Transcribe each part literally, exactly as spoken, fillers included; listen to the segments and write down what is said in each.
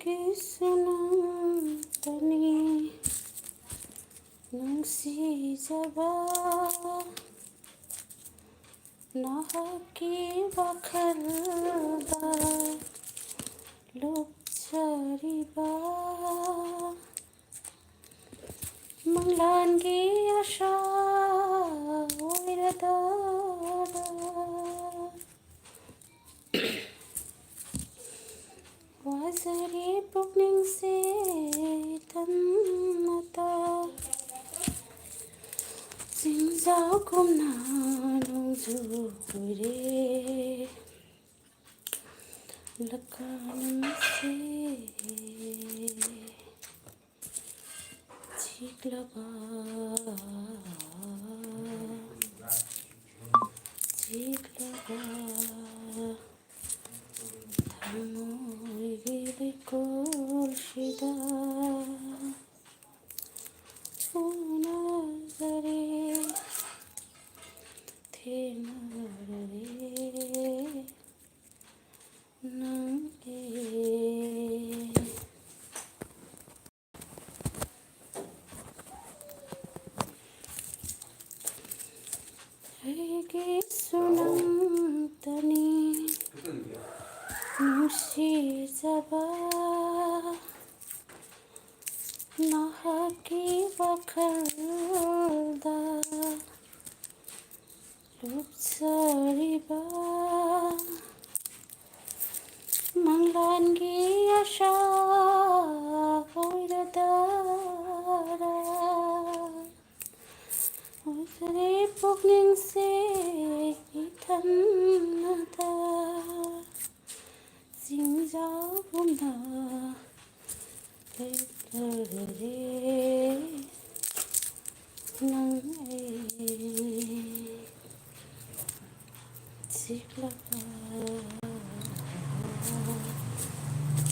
ꯑꯩꯒꯤꯁꯨ ꯅꯪꯇꯅꯤ ꯅꯨꯡꯁꯤꯖꯕ, ꯅꯍꯥꯛꯀꯤ ꯋꯥꯈꯜꯗ ꯂꯨꯞꯆꯔꯤꯕ꯫ ꯃꯪꯂꯥꯟꯒꯤ ꯑꯁꯥ ꯑꯣꯏꯔꯗꯔꯥ? ꯋꯥꯖꯔꯦ ꯄꯨꯛꯅꯤꯡꯁꯦ ꯏꯊꯟꯇ, ꯆꯤꯡꯖꯥꯎꯒꯨꯝꯅ ꯅꯣꯡꯖꯨ ꯑꯣꯏꯔꯦ꯫ ꯂꯀꯥꯅꯨꯡꯁꯦ ꯆꯤꯛꯂꯕ, ꯆꯤꯛꯂꯕ ꯊꯃꯣꯏꯒꯤ ꯂꯩꯀꯣꯜꯁꯤꯗ ꯎꯅꯖꯔꯦ, ꯊꯦꯡꯅꯔꯦ ꯅꯪ ꯑꯩ꯫ ꯑꯩꯒꯤꯁꯨ ꯅꯪꯇꯅꯤ ꯅꯨꯡꯁꯤꯖꯕ, ꯅꯍꯥꯛꯀꯤ ꯋꯥꯈꯜꯗ ꯂꯨꯞꯆꯔꯤꯕ꯫ ꯃꯪꯂꯥꯟꯒꯤ ꯑꯁꯥ ꯑꯣꯏꯔꯗꯔꯥ? ꯑꯣꯏꯖꯔꯦ ꯄꯨꯛꯅꯤꯡꯁꯦ ꯏꯊꯟꯇ, ꯆꯤꯡꯖꯥꯎꯒꯨꯝꯅ ꯂꯩꯔꯦ ꯅꯪ ꯑꯩ꯫ ꯆꯤꯛꯂꯕ,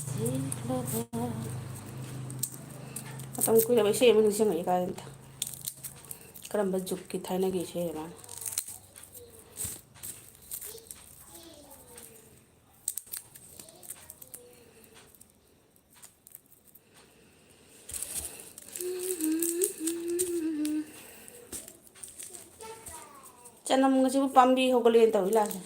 ꯆꯤꯛꯂꯕ꯫ ꯃꯇꯝ ꯀꯨꯏꯔꯕ ꯏꯁꯩ ꯑꯃ ꯅꯤꯡꯁꯤꯡꯉꯛꯏ ꯀꯥꯏꯅ꯫ ꯀꯔꯝꯕ ꯖꯨꯛꯀꯤ ꯊꯥꯏꯅꯒꯤ ꯏꯁꯩ ꯑꯃ? ꯆꯅꯝꯒꯁꯤꯕꯨ ꯄꯥꯝꯕꯤ ꯍꯧꯒꯠꯂꯦꯅ ꯇꯧꯔꯤ ꯂꯥꯁꯦ꯫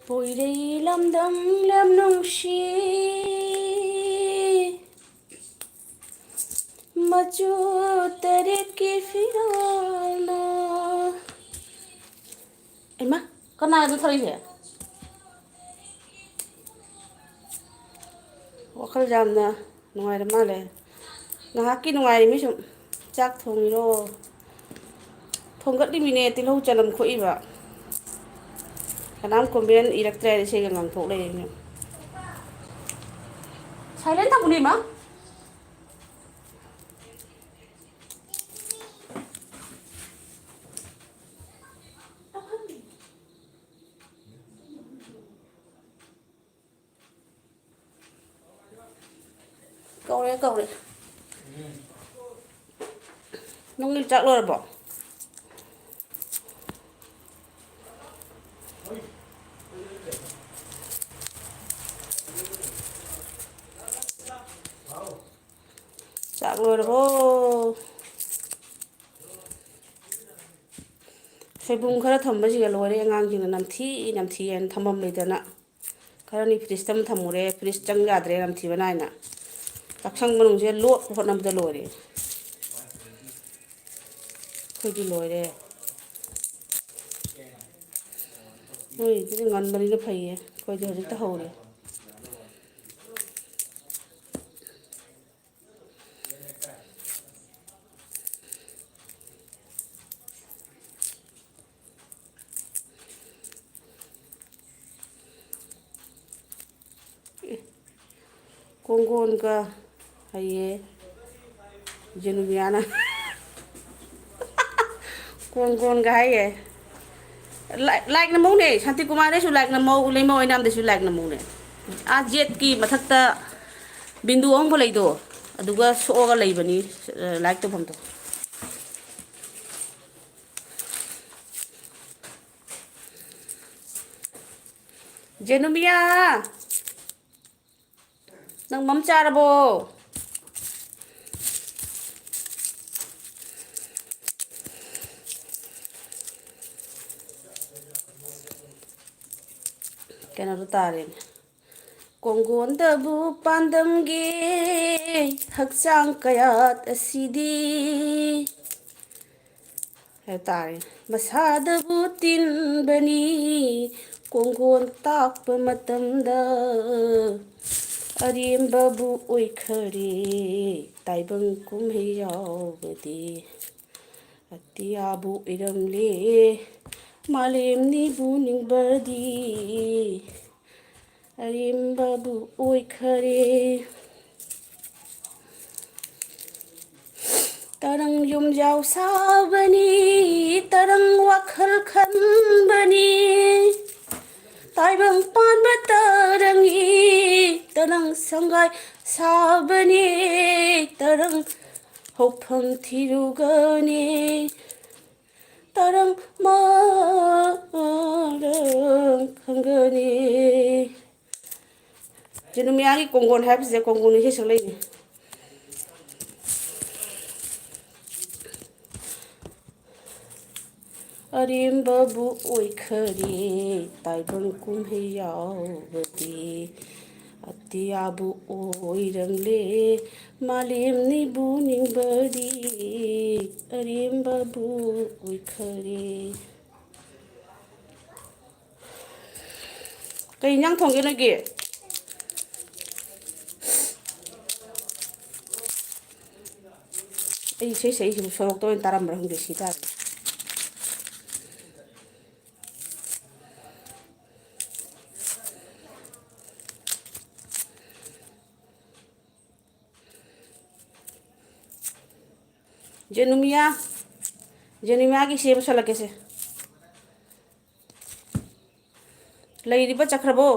ꯄꯣꯏꯔꯩ ꯂꯝꯗꯝ ꯂꯝ ꯅꯨꯡꯁꯤ ꯃꯆꯨ ꯇꯔꯦꯠꯀꯤ ꯐꯤꯔꯣꯜꯅ꯫ ꯏꯃꯥ, ꯀꯅꯥꯅꯣ ꯊꯧꯔꯤꯁꯦ? ꯋꯥꯈꯜ ꯌꯥꯝꯅ ꯅꯨꯡꯉꯥꯏꯔ ꯃꯥꯜꯂꯦ꯫ ꯉꯥꯏꯍꯥꯛꯀꯤ ꯅꯨꯡꯉꯥꯏꯔꯤꯃꯤ ꯁꯨꯝ꯫ ꯆꯥꯛ ꯊꯣꯡꯉꯤꯔꯣ? ꯊꯣꯡꯒꯠꯂꯤꯃꯤꯅꯦ, ꯇꯤꯜꯍꯧ ꯆꯅꯝ ꯈꯣꯛꯏꯕ꯫ ꯀꯅꯥꯝ comment ꯏꯔꯛꯇ꯭ꯔꯦ ꯍꯥꯏꯅ ꯏꯁꯩꯒ ꯉꯪꯊꯣꯛ ꯂꯩꯔꯦ꯫ Silent ꯊꯝꯃꯨꯅꯦ, ꯏꯃꯥ꯫ ꯀꯧꯔꯦ, ꯀꯧꯔꯦ꯫ ꯅꯪꯒꯤ ꯆꯥꯛ ꯂꯣꯏꯔꯕꯣ? ꯆꯥꯛ ꯂꯣꯏꯔꯕꯣ? ꯁꯣꯏꯕꯨꯝ ꯈꯔ ꯊꯝꯕꯁꯤꯒ ꯂꯣꯏꯔꯦ, ꯑꯉꯥꯡꯁꯤꯡꯅ ꯅꯝꯊꯤ ꯅꯝꯊꯤ ꯍꯥꯏꯅ ꯊꯝꯐꯝ ꯂꯩꯇꯅ꯫ ꯈꯔꯅꯤ fridge ꯇ ꯑꯃ ꯊꯝꯃꯨꯔꯦ, fridge ꯆꯪ ꯌꯥꯗ꯭ꯔꯦ ꯅꯝꯊꯤꯕꯅ ꯍꯥꯏꯅ꯫ ꯆꯥꯛꯁꯪ ꯃꯅꯨꯡꯁꯦ ꯂꯣꯠꯄ ꯍꯣꯠꯅꯕꯗ ꯂꯣꯏꯔꯦ꯫ ꯑꯩꯈꯣꯏꯗꯤ ꯂꯣꯏꯔꯦ꯫ ꯅꯣꯏꯒꯤꯗꯨꯗꯤ ꯉꯟꯕꯅꯤꯅ ꯐꯩꯌꯦ, ꯑꯩꯈꯣꯏꯗꯤ ꯍꯧꯖꯤꯛꯇ ꯍꯧꯔꯦ꯫ ꯑꯦ, ꯀꯣꯡꯒꯣꯟꯒ ꯍꯥꯏꯌꯦ ꯖꯦꯅꯨꯃꯤꯌꯥꯅ꯫ ꯀꯣꯡꯒꯣꯟꯒ ꯍꯥꯏꯌꯦ꯫ ꯂꯥꯏꯛ, ꯂꯥꯏꯛ ꯅꯝꯍꯧꯅꯦ, ꯁꯥꯟꯇꯤꯀꯨꯃꯥꯔꯗꯩꯁꯨ ꯂꯥꯏꯛ ꯅꯝꯍꯧ, ꯂꯩꯃ ꯑꯣꯏꯅꯥꯝꯗꯩꯁꯨ ꯂꯥꯏꯛ ꯅꯝꯍꯧꯅꯦ꯫ ꯑꯥ ꯖꯦꯠꯀꯤ ꯃꯊꯛꯇ ꯕꯤꯟꯗꯨ ꯑꯍꯣꯡꯕ ꯂꯩꯗꯣ, ꯑꯗꯨꯒ ꯁꯣꯛꯑꯒ ꯂꯩꯕꯅꯤ, ꯂꯥꯏꯛ ꯇꯧꯐꯝꯗꯣ꯫ ꯖꯦꯅꯨꯃꯤꯌꯥ, ꯅꯪ ꯃꯝ ꯆꯥꯔꯕꯣ? ꯀꯩꯅꯣꯗꯣ ꯇꯥꯔꯦꯅꯦ꯫ ꯀꯣꯡꯒꯣꯟꯗꯕꯨ ꯄꯥꯟꯗꯝꯒꯦ ꯍꯛꯆꯥꯡ ꯀꯌꯥꯠ ꯑꯁꯤꯗꯤ꯫ ꯍꯥꯏꯕ ꯇꯥꯔꯦ꯫ ꯃꯁꯥꯗꯕꯨ ꯇꯤꯟꯕꯅꯤ ꯀꯣꯡꯒꯣꯟ ꯇꯥꯛꯄ ꯃꯇꯝꯗ꯫ ꯑꯔꯦꯝꯕꯕꯨ ꯑꯣꯏꯈꯔꯦ ꯇꯥꯏꯕꯪ ꯀꯨꯝꯍꯩ ꯌꯥꯎꯕꯗꯤ꯫ ꯑꯇꯤꯌꯥꯕꯨ ꯑꯣꯏꯔꯝꯂꯦ ꯃꯥꯂꯦꯝꯅꯤꯕꯨ ꯅꯤꯡꯕꯗꯤ꯫ ꯑꯔꯦꯝꯕꯕꯨ ꯑꯣꯏꯈꯔꯦ꯫ ꯇꯔꯪ ꯌꯨꯝꯖꯥꯎ ꯁꯥꯕꯅꯤ, ꯇꯔꯪ ꯋꯥꯈꯜ ꯈꯟꯕꯅꯤ꯫ ꯇꯥꯏꯕꯪ ꯄꯥꯟꯕ ꯇꯔꯪ ꯏ, ꯇꯔꯪ ꯁꯪꯒꯥꯏ ꯁꯥꯕꯅꯤ꯫ ꯇꯔꯪ ꯍꯧꯐꯝ ꯊꯤꯔꯨꯒꯅꯤ꯫ ꯇꯔꯪ ꯃꯔꯪ ꯈꯪꯒꯅꯤ꯫ ꯖꯦꯅꯨꯃꯤꯌꯥꯒꯤ ꯀꯣꯡꯒꯣꯟ ꯍꯥꯏꯕꯁꯤꯗ ꯀꯣꯡꯒꯣꯟ ꯏꯁꯩ ꯁꯛꯂꯛꯏꯅꯤ꯫ ꯑꯔꯦꯝꯕꯕꯨ ꯑꯣꯏꯈꯔꯦ ꯇꯥꯏꯕꯪ ꯀꯨꯝꯍꯩ ꯌꯥꯎꯕꯗꯤ꯫ ꯑꯇꯤꯌꯥꯕꯨ ꯑꯣꯏꯔꯝꯂꯦ ꯃꯥꯂꯦꯝꯅꯤꯕꯨ ꯅꯤꯡꯕꯗꯤ꯫ ꯑꯔꯦꯝꯕꯕꯨ ꯑꯣꯏꯈꯔꯦ꯫ ꯀꯩ ꯏꯟꯖꯥꯡ ꯊꯣꯡꯒꯦ ꯅꯣꯏꯒꯤ? ꯑꯩ ꯏꯁꯩ ꯁꯛꯏꯁꯤꯕꯨ ꯁꯣꯔꯣꯛꯇ ꯑꯣꯏꯅ ꯇꯥꯔꯝꯕ꯭ꯔꯥ ꯈꯪꯗꯦ, ꯁꯤ ꯇꯥꯔꯦ꯫ ꯖꯦꯅꯨꯃꯤꯌꯥ, ꯖꯦꯅꯨꯃꯤꯌꯥꯒꯤ ꯁꯦꯝ ꯁꯥꯠꯂꯛꯀꯦꯁꯦ꯫ ꯂꯩꯔꯤꯕ ꯆꯠꯈ꯭ꯔꯕꯣ?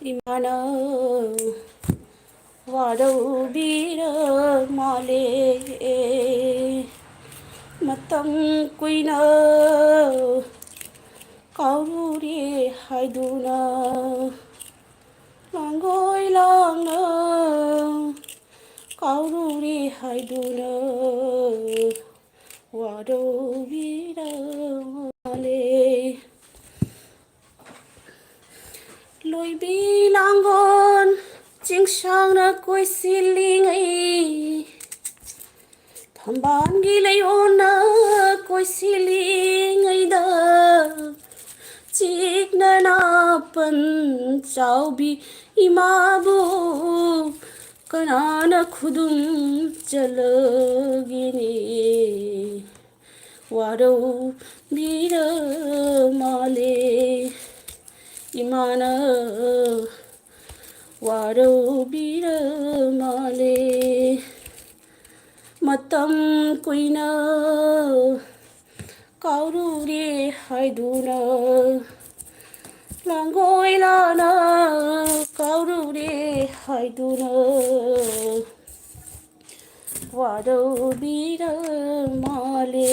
ꯏꯃꯥꯅ ꯋꯥꯔꯧꯕꯤꯔ ꯃꯥꯜꯂꯦ꯫ ꯃꯇꯝ ꯀꯨꯏꯅ ꯀꯥꯎꯔꯨꯔꯦ ꯍꯥꯏꯗꯨꯅ, ꯂꯥꯡꯒꯣꯏ ꯂꯥꯡꯅ ꯀꯥꯎꯔꯨꯔꯦ ꯍꯥꯏꯗꯨꯅ ꯋꯥꯔꯧꯕꯤꯔ ꯃꯥꯜꯂꯦ꯫ ꯂꯣꯏꯕꯤ ꯂꯥꯡꯒꯣꯜ ꯆꯤꯡꯁꯥꯡꯅ ꯀꯣꯏꯁꯤꯜꯂꯤꯉꯩ, ꯐꯝꯕꯥꯜꯒꯤ ꯂꯩꯑꯣꯟꯅ ꯀꯣꯏꯁꯤꯜꯂꯤꯉꯩꯗ, ꯆꯤꯛꯅ ꯅꯥꯄꯟ ꯆꯥꯎꯕꯤ ꯏꯃꯥꯕꯨ ꯀꯅꯥꯅ ꯈꯨꯗꯨꯝ ꯆꯜꯂꯒꯦꯅꯦ? ꯋꯥꯔꯧꯕꯤꯔ ꯃꯥꯜꯂꯦ, ꯏꯃꯥꯅ ꯋꯥꯔꯧꯕꯤꯔ ꯃꯥꯜꯂꯦ꯫ ꯃꯇꯝ ꯀꯨꯏꯅ ꯀꯥꯎꯔꯨꯔꯦ ꯍꯥꯏꯗꯨꯅ, ꯂꯥꯡꯒꯣꯏ ꯂꯥꯅ ꯀꯥꯎꯔꯨꯔꯦ ꯍꯥꯏꯗꯨꯅ ꯋꯥꯔꯧꯕꯤꯔ ꯃꯥꯜꯂꯦ꯫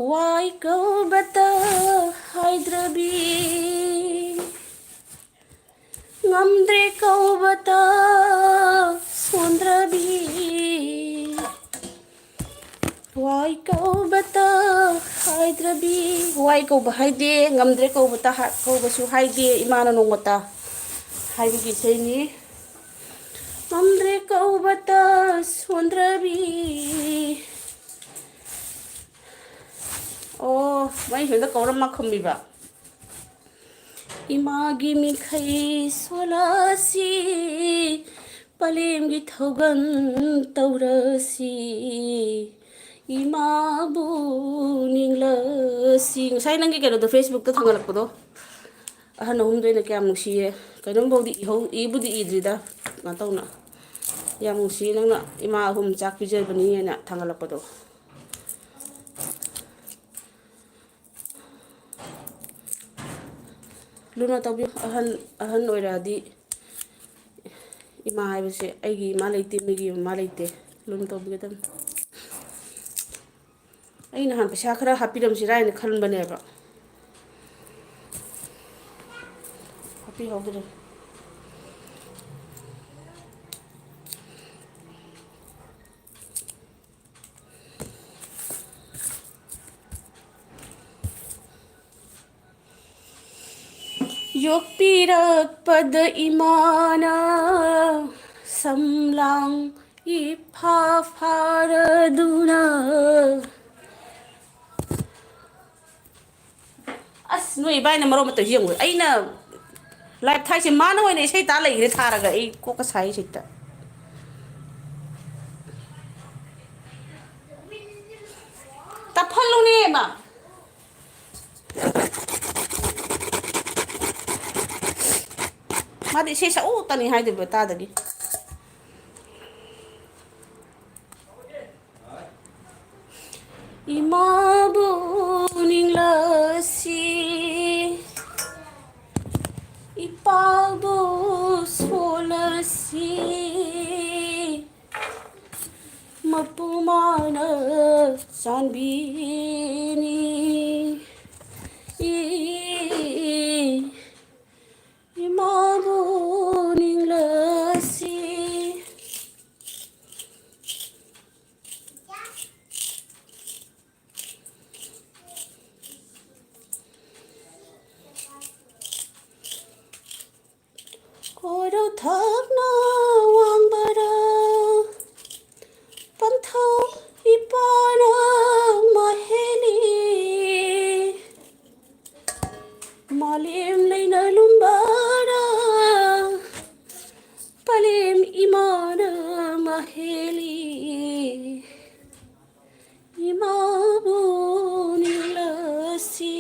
ꯋꯥꯏ ꯀꯧꯕꯇ ꯍꯥꯏꯗ꯭ꯔꯕꯤ, ꯉꯝꯗ꯭ꯔꯦ ꯀꯧꯕꯇ ꯁꯣꯟꯗ꯭ꯔꯕꯤ꯫ ꯋꯥꯏ ꯀꯧꯕꯇ ꯍꯥꯏꯗ꯭ꯔꯕꯤ꯫ ꯋꯥꯏ ꯀꯧꯕ ꯍꯥꯏꯗꯦ, ꯉꯝꯗ꯭ꯔꯦ ꯀꯧꯕꯇ ꯍꯥ-, ꯀꯧꯕꯁꯨ ꯍꯥꯏꯗꯦ ꯏꯃꯥꯅ ꯅꯣꯡꯃꯇ꯫ ꯍꯥꯏꯕꯒꯤ ꯏꯁꯩꯅꯤ꯫ ꯉꯝꯗ꯭ꯔꯦ ꯀꯧꯕꯇ ꯁꯣꯟꯗ꯭ꯔꯕꯤ꯫ ꯑꯣ, ꯃꯩ ꯁꯣꯝꯗ ꯀꯧꯔꯝꯃ ꯈꯨꯝꯃꯤꯕ꯫ ꯏꯃꯥꯒꯤ ꯃꯤꯡꯈꯩ ꯁꯣꯂꯥꯁꯤ, ꯄꯂꯦꯝꯒꯤ ꯊꯧꯒꯜ ꯇꯧꯔꯁꯤ, ꯏꯃꯥꯕꯨ ꯅꯤꯡꯂꯁꯤ꯫ ꯉꯁꯥꯏ ꯅꯪꯒꯤ ꯀꯩꯅꯣꯗꯣ, Facebook-ꯇ ꯊꯥꯡꯒꯠꯂꯛꯄꯗꯣ, ꯑꯍꯟ ꯑꯍꯨꯝꯗꯣ ꯑꯩꯅ ꯀꯌꯥꯝ ꯅꯨꯡꯁꯤꯌꯦ꯫ ꯀꯩꯅꯣꯝꯐꯥꯎꯗꯤ ꯏꯍꯧ, ꯏꯕꯨꯗꯤ ꯏꯗ꯭ꯔꯤꯗ, ꯀꯩꯅꯣ ꯇꯧꯅ꯫ "ꯌꯥꯝ ꯅꯨꯡꯁꯤꯌꯦ, ꯅꯪꯅ ꯏꯃꯥ ꯑꯍꯨꯝ ꯆꯥꯛ ꯄꯤꯖꯕꯅꯤ" ꯍꯥꯏꯅ ꯊꯥꯡꯒꯠꯂꯛꯄꯗꯣ꯫ ꯂꯨꯅ ꯇꯧꯕꯤꯌꯨ꯫ ꯑꯍꯟ, ꯑꯍꯟ ꯑꯣꯏꯔꯛꯑꯗꯤ ꯏꯃꯥ ꯍꯥꯏꯕꯁꯦ, "ꯑꯩꯒꯤ ꯏꯃꯥ ꯂꯩꯇꯦ, ꯃꯤꯒꯤ ꯏꯃꯥ ꯂꯩꯇꯦ"꯫ ꯂꯨꯅ ꯇꯧꯕꯤꯒꯗꯕꯅꯤ꯫ ꯑꯩ ꯅꯍꯥꯟ ꯄꯩꯁꯥ ꯈꯔ ꯍꯥꯞꯄꯤꯔꯝꯁꯤꯔꯥ ꯍꯥꯏꯅ ꯈꯟꯕꯅꯦꯕ꯫ ꯍꯥꯞꯄꯤꯍꯧꯗ꯭ꯔꯦ꯫ ꯌꯣꯛꯄꯤꯔꯛꯄꯗ ꯏꯃꯥꯅ ꯁꯝꯂꯥꯡ ꯏꯐꯥ ꯐꯥꯔꯗꯨꯅ꯫ ꯑꯁ, ꯅꯣꯏ ꯏꯕꯥꯏꯅ ꯃꯔꯣꯟ ꯑꯃ ꯇꯧꯏꯁꯤ ꯌꯦꯡꯉꯨ꯫ ꯑꯩꯅ ꯂꯥꯏꯞ ꯊꯥꯏꯁꯦ, ꯃꯥꯅ ꯑꯣꯏꯅ ꯏꯁꯩ ꯇꯥ ꯂꯩꯈ꯭ꯔꯦ ꯊꯥꯔꯒ꯫ ꯑꯩ ꯀꯣꯛꯀ ꯁꯥꯏ ꯁꯤꯗ꯫ ꯇꯞꯍꯜꯂꯨꯅꯦ, ꯃꯥ꯫ ꯃꯥꯗꯤ ꯏꯁꯩ ꯁꯛꯎꯇꯅꯤ ꯍꯥꯏꯗꯣꯏꯕ, ꯇꯥꯗꯒꯤ꯫ ꯏꯃꯥꯕꯨ ꯅꯤꯡꯂꯁꯤ, ꯏꯄꯥꯕꯨ ꯁꯣꯜꯂꯁꯤ, ꯃꯄꯨ ꯃꯥꯅ ꯆꯥꯟꯕꯤꯅꯤ꯫ ꯏꯃꯥꯕꯨ ꯅꯤꯡꯂꯁꯤ꯫ ꯀꯣꯔꯧꯊꯛꯅ ꯋꯥꯡꯕꯔ ꯄꯟꯊꯧ ꯏꯄꯥꯅ ꯃꯍꯦꯂꯤ꯫ ꯃꯥꯂꯦꯝ ꯂꯩꯅ ꯂꯨꯝꯕꯔ ꯄꯂꯦꯝ ꯏꯃꯥꯅ ꯃꯍꯦꯂꯤ꯫ ꯏꯃꯥꯕꯨ ꯅꯤꯡꯂꯁꯤ꯫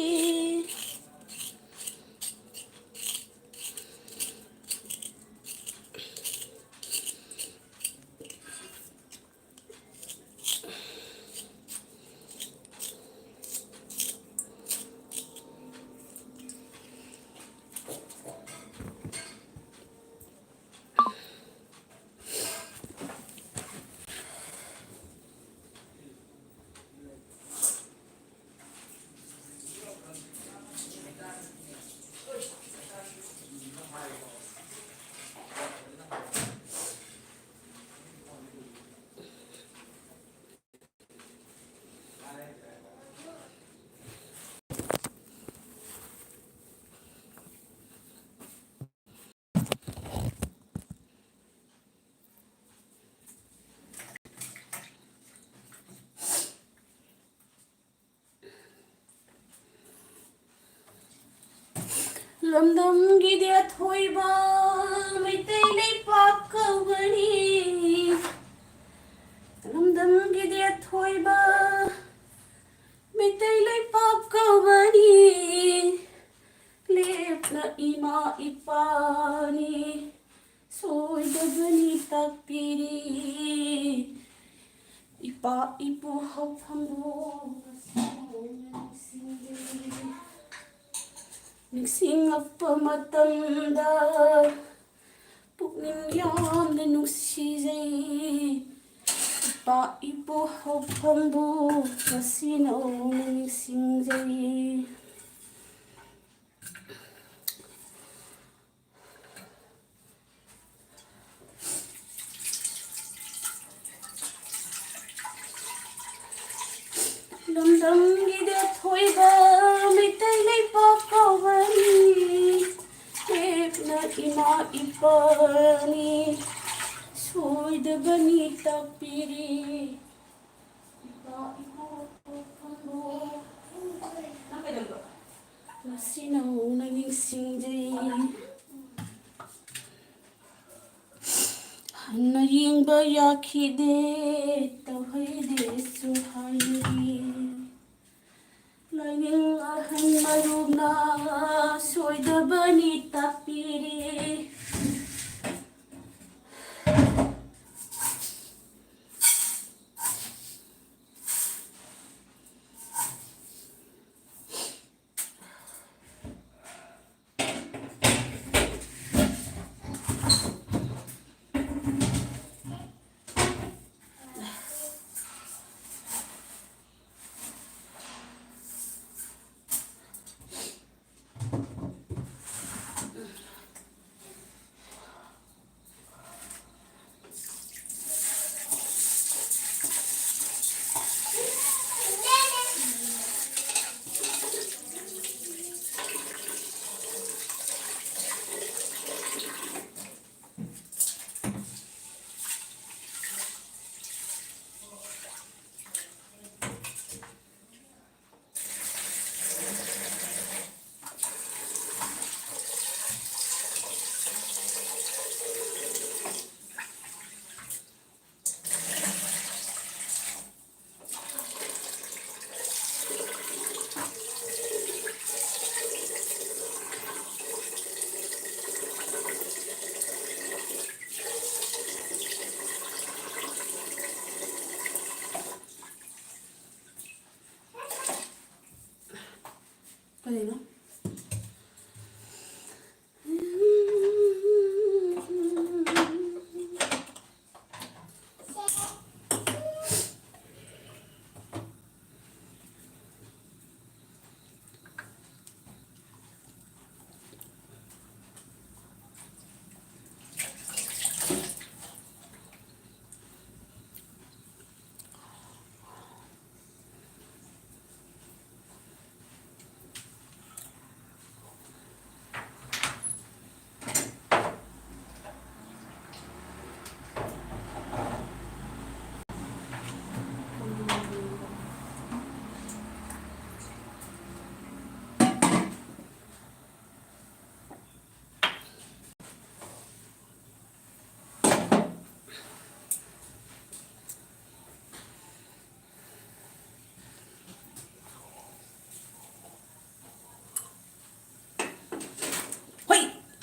ꯂꯝꯗꯝꯒꯤꯗꯤ ꯑꯊꯣꯏꯕ ꯃꯩꯇꯩ ꯂꯩꯄꯥꯛ ꯀꯧꯕꯅꯤ꯫ ꯂꯝꯗꯝꯒꯤꯗꯤ ꯑꯊꯣꯏꯕ ꯃꯩꯇꯩ ꯂꯩꯄꯥꯛ ꯀꯧꯕꯅꯤ꯫ ꯂꯦꯞꯅ ꯏꯃꯥ ꯏꯄꯥꯅꯤ꯫ ꯁꯣꯏꯗꯕꯅꯤ ꯇꯥꯛꯄꯤꯔꯤ꯫ ꯏꯄꯥ ꯏꯄꯨ ꯍꯧꯐꯝꯕꯨ ꯉꯁꯤ ꯅꯧꯅ ꯅꯤꯡꯁꯤꯡꯂꯤ꯫ ꯅꯤꯡꯁꯤꯡꯂꯛꯄ ꯃꯇꯝꯗ ꯄꯨꯛꯅꯤꯡ ꯌꯥꯝꯅ ꯅꯨꯡꯁꯤꯖꯩ꯫ ꯏꯄꯥ ꯏꯄꯨ ꯍꯧꯐꯝꯕꯨ ꯉꯁꯤ ꯅꯧꯅ ꯅꯤꯡꯁꯤꯡꯖꯩ꯫ ꯂꯝꯗꯝꯒꯤꯗꯤ ꯑꯊꯣꯏꯕ ꯃꯩꯇꯩ ꯂꯩꯄꯥꯛ ꯀꯧꯕꯅꯤ꯫ ꯂꯦꯞꯅ ꯏꯃꯥ ꯏꯄꯥꯅꯤ꯫ ꯁꯣꯏꯗꯕꯅꯤ ꯇꯥꯛꯄꯤꯔꯤ꯫ ꯏꯄꯥ ꯏꯄꯨ ꯍꯧꯐꯝꯕꯨ ꯉꯁꯤ ꯅꯧꯅ ꯅꯤꯡꯁꯤꯡꯖꯩ꯫ ꯍꯟꯅ ꯌꯦꯡꯕ ꯌꯥꯈꯤꯗꯦ, ꯇꯧꯍꯩꯗꯦꯁꯨ ꯍꯥꯏꯅꯔꯤ꯫ ꯂꯥꯏꯅꯤꯡ ꯑꯍꯟ ꯃꯔꯨꯞꯅ ꯁꯣꯏꯗꯕꯅꯤ ꯇꯥꯛꯄꯤꯔꯤ꯫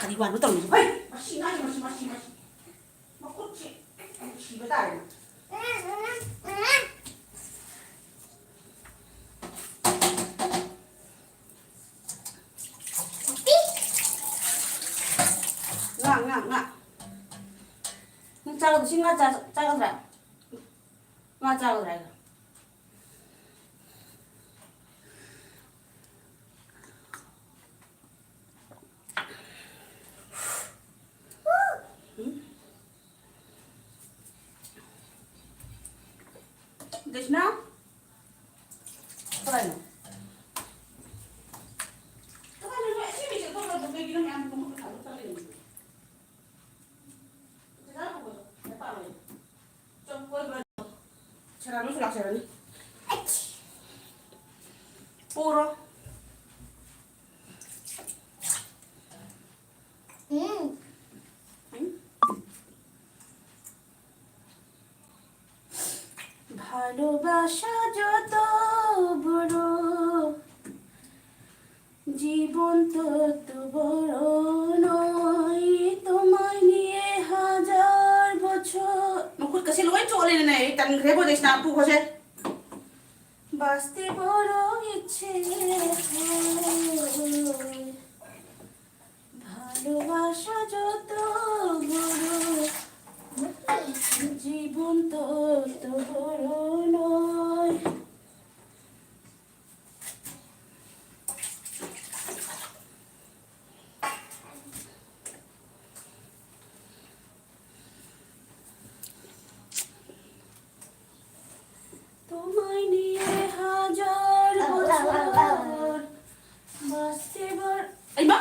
ꯀꯔꯤ ꯋꯥꯅꯣ ꯇꯧꯔꯤꯁꯦ? ꯍꯩ! ꯃꯁꯤ ꯉꯥꯏ, ꯃꯁꯤ, ꯃꯁꯤ, ꯃꯁꯤ꯫ ꯃꯈꯨꯠꯁꯦ ꯅꯨꯡꯁꯤꯕ ꯇꯥꯔꯦ꯫ ꯉꯥ, ꯉꯥ, ꯉꯥ꯫ ꯅꯪ ꯆꯥꯒꯗ꯭ꯔ? ꯁꯤ ꯉꯥ ꯆꯥ-, ꯆꯥꯒꯗ꯭ꯔꯥ? ꯉꯥ ꯆꯥꯒꯗ꯭ꯔꯥ ꯍꯥꯏꯒ? ꯎꯝ? ꯗꯦꯁꯅꯥ? ꯀꯗꯥꯏꯅꯣ? ꯀꯗꯥꯏꯅꯣ? ꯅꯣꯏ ꯑꯁꯤ ꯃꯤꯁꯦ ꯑꯇꯣꯞꯄ ꯑꯗꯨꯝ ꯀꯩꯒꯤꯅꯣ ꯃꯌꯥꯝ ꯄꯨꯡ ꯊꯥꯗꯣꯛ ꯊꯥꯗꯣꯛꯏꯗꯨꯕꯨ? ꯆꯤꯆꯥ ꯀꯧꯕꯗꯣ ꯃꯄꯥ ꯑꯣꯏꯌꯦ꯫ ꯆꯠ ꯀꯣꯏꯕ꯫ ꯁꯦꯔꯥꯟꯁꯨ ꯂꯥꯛꯆꯔꯅꯤ꯫ ꯄꯨꯔꯣ꯫ ꯎꯝ꯫ ꯎꯝ꯫ ভালোবাসা যত বড়, জীবন তত বড় নয়, তোমায় নিয়ে হাজার বছর। ꯃꯈꯨꯠꯀꯁꯦ ꯂꯣꯏ ꯆꯣꯠꯂꯦꯅꯦ꯫ ꯑꯩ ꯇꯟꯈ꯭ꯔꯦꯕꯣ, ꯗꯦꯁꯅꯥ, ꯄꯨꯈꯣꯁꯦ꯫ বাঁচতে বড় ইচ্ছে হয়, ভালোবাসা যত বড়, জীবন তত বড় নয়। তোমায় নিয়ে হাজার বছর বাঁচতে পার-, এই মা!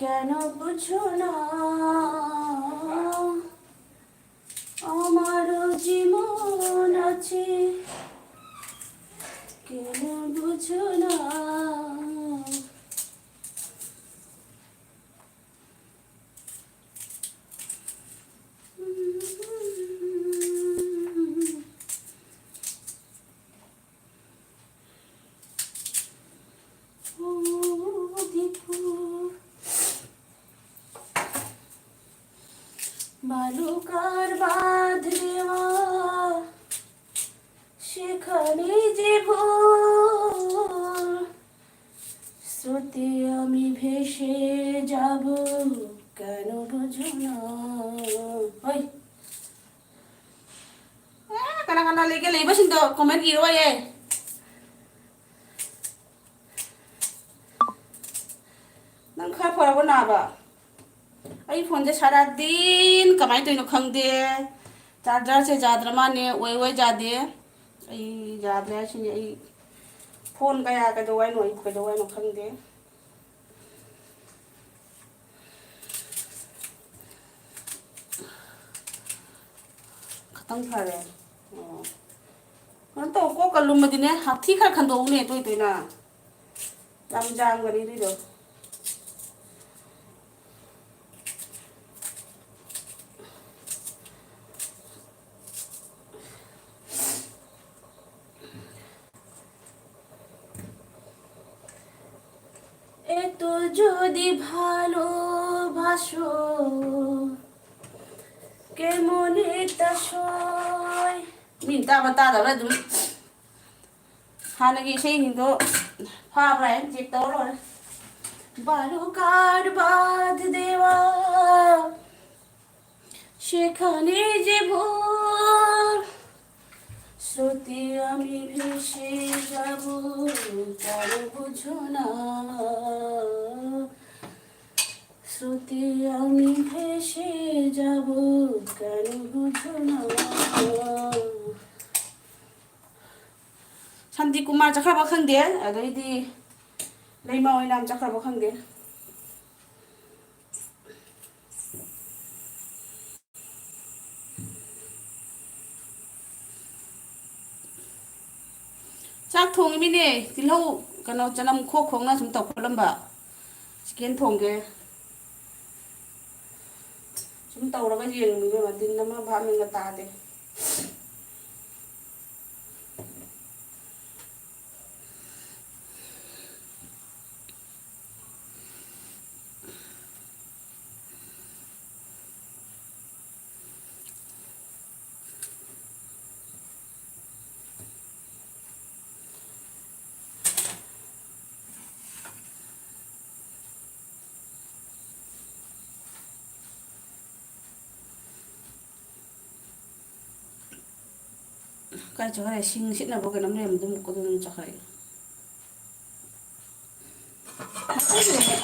কেন বুঝো না আমার জীবন আছে, কেন বুঝো না? ও দীপু, বালুকার বাঁধ দেওয়া, সেখানে যে ভোর স্রোতে আমি ভেসে যাব, কেন বুঝো না? ওই, ꯑꯦ, ꯀꯅꯥ ꯀꯅꯥ ꯂꯩꯒꯦ? ꯂꯩꯕꯁꯤꯡꯗꯣ comment ꯏꯔꯣ ꯌꯦ꯫ ꯅꯪ ꯈꯔ ꯐꯔꯕꯣ ꯅꯥꯕ? ꯑꯩ ꯐꯣꯟꯁꯦ ꯁꯥꯔꯥꯗꯤꯟ ꯀꯃꯥꯏꯅ ꯇꯧꯔꯤꯅꯣ ꯈꯪꯗꯦ꯫ ꯆꯥꯔꯖꯔꯁꯦ ꯌꯥꯗ꯭ꯔ ꯃꯥꯅꯦ, ꯑꯣꯏ ꯑꯣꯏ ꯌꯥꯗꯦ꯫ ꯑꯩ ꯌꯥꯗ꯭ꯔꯦ ꯍꯥꯏꯁꯤꯅꯦ꯫ ꯑꯩ ꯐꯣꯟ ꯀꯌꯥ ꯀꯩꯗꯧ ꯍꯥꯏꯅꯣ, ꯑꯩ ꯀꯩꯗꯧ ꯍꯥꯏꯅꯣ ꯈꯪꯗꯦ꯫ ꯈꯇꯪ ꯐꯔꯦ꯫ ꯑꯣ꯫ ꯀꯩꯅꯣ ꯇꯧ, ꯀꯣꯛꯀ ꯂꯨꯝꯃꯗꯤꯅꯦ, ꯍꯥꯛꯊꯤ ꯈꯔ ꯈꯟꯗꯣꯛꯎꯅꯦ, ꯇꯣꯏ ꯇꯣꯏꯅ꯫ ꯌꯥꯝ ꯌꯥꯝꯒꯅꯤ ꯑꯗꯨꯏꯗꯣ꯫ এত যদি ভালোবাসো, কেমন এটা সয়? ꯃꯤꯅ ꯇꯥꯕ ꯇꯥꯗꯕ꯭ꯔꯥ ꯑꯗꯨꯝ ꯍꯥꯟꯅꯒꯤ ꯏꯁꯩꯁꯤꯡꯗꯣ ꯐꯥꯕ꯭ꯔꯥ ꯍꯥꯏꯅ check ꯇꯧꯔ ꯂꯣꯏꯔꯦ꯫ বালুকার বাঁধ দেওয়া, সেখানে যে ভোর স্রোতে আমি ভেসে যাব, কেন বুঝো না? স্রোতে আমি ভেসে যাব, কেন বুঝো না? ꯁꯥꯟꯇꯤ ꯀꯨꯃꯥꯔ ꯆꯠꯈ꯭ꯔꯕ ꯈꯪꯗꯦ, ꯑꯗꯩꯗꯤ ꯂꯩꯃ ꯑꯣꯏꯅꯥꯝ ꯆꯠꯈ꯭ꯔꯕ ꯈꯪꯗꯦ꯫ ꯊꯣꯡꯉꯤꯃꯤꯅꯦ꯫ ꯇꯤꯜꯍꯧ, ꯀꯩꯅꯣ, ꯆꯅꯝ ꯈꯣꯛ ꯈꯣꯛꯅ ꯁꯨꯝ ꯇꯧꯈꯠꯂꯝꯕ꯫ Chicken ꯊꯣꯡꯒꯦ꯫ ꯁꯨꯝ ꯇꯧꯔꯒ ꯌꯦꯡꯉꯤꯃꯤꯅꯦ, ꯃꯇꯤꯟ ꯑꯃ ꯚꯥꯞ ꯃꯦꯟꯒ ꯇꯥꯗꯦ꯫ ꯀꯥꯏ ꯆꯠꯈ꯭ꯔꯦ? ꯁꯤꯡ ꯁꯤꯠꯅꯕ ꯀꯩꯅꯣꯝ ꯂꯩꯔꯝꯕꯗꯣ ꯑꯃꯨꯛ ꯀꯗꯣꯝ ꯆꯠꯈ꯭ꯔꯦ?